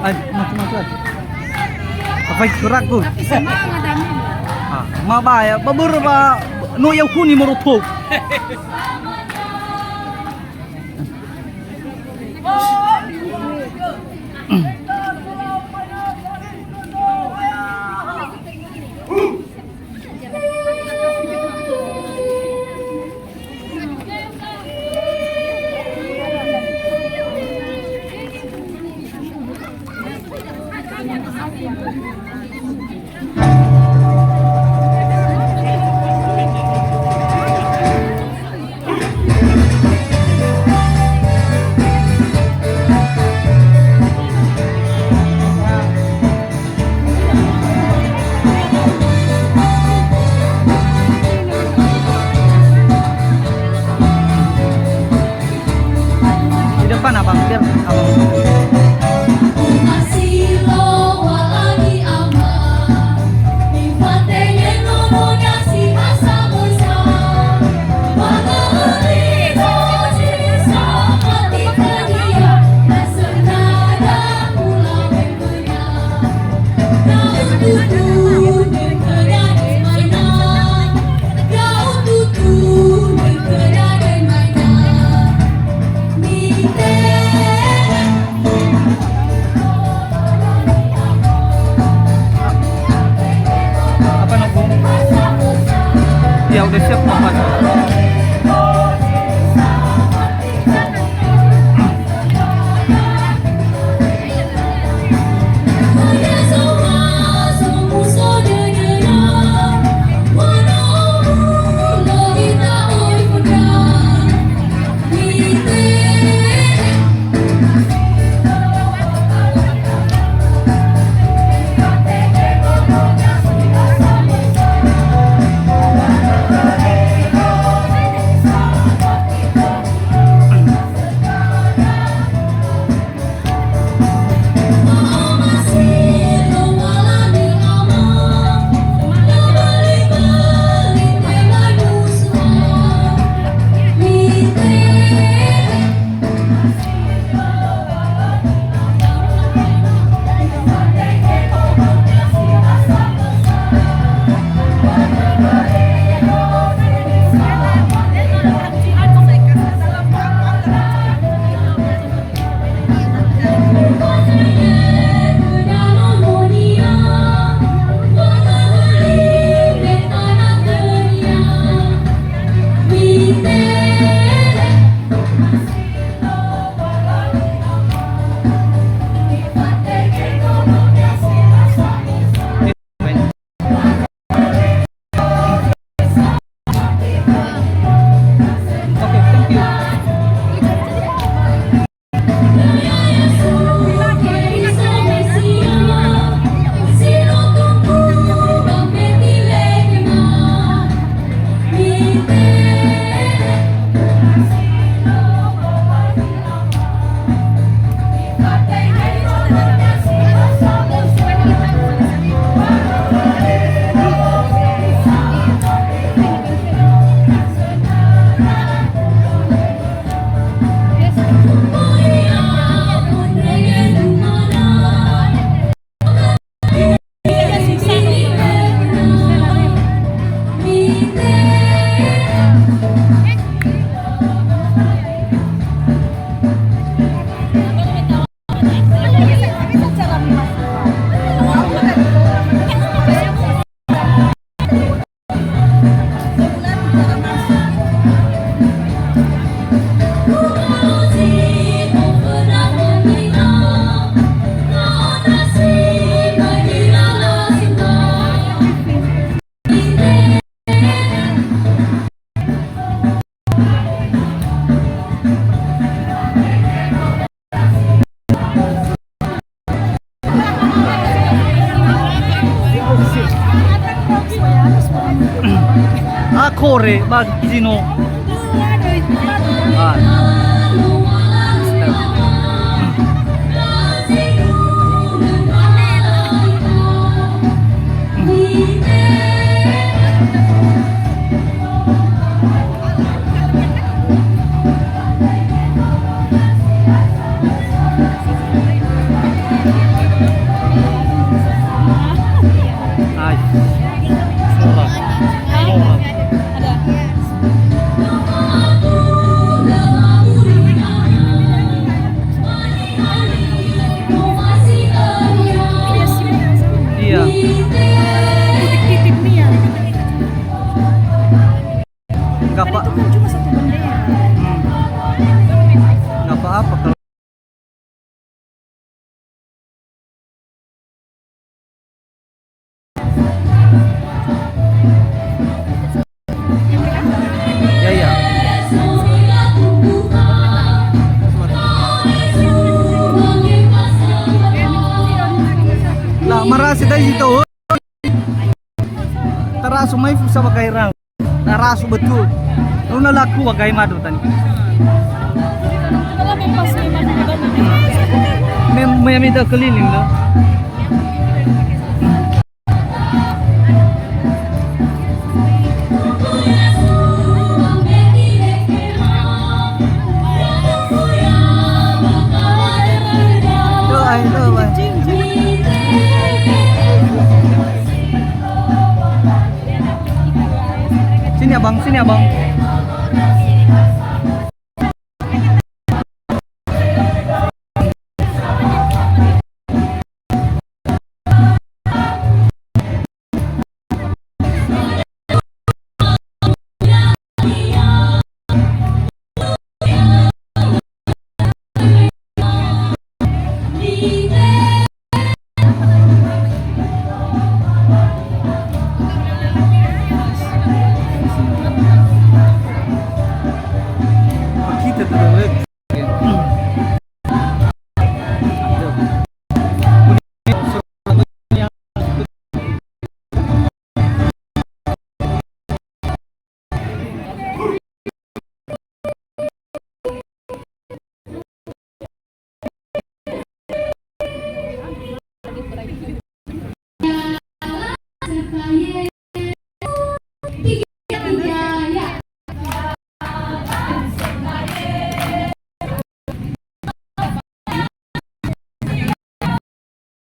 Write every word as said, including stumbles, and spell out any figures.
Ai, matu-matu ai. Apa itu ragu? Tapi sama ada mama. Ah, ma ba ya, ba beur ba no ya kuni moroto. Di depan, Abang, biar Abang. Apa, Noko? Ya, udah siap, Noko. Akhore ba zino. Ah. Hai. Flora. Flora. Iya. Nggak apa-, hmm. Nggak apa-apa kalau Ya, ya. Lah, marasi dai zi tau. Tarasu mai fusa ba gairang. Na rasu betul. Luna laku wa gai madu tani. Me, me mida keliling lo. Tuh, ayo, tuh, Bang. Sini, Abang, sini, Abang.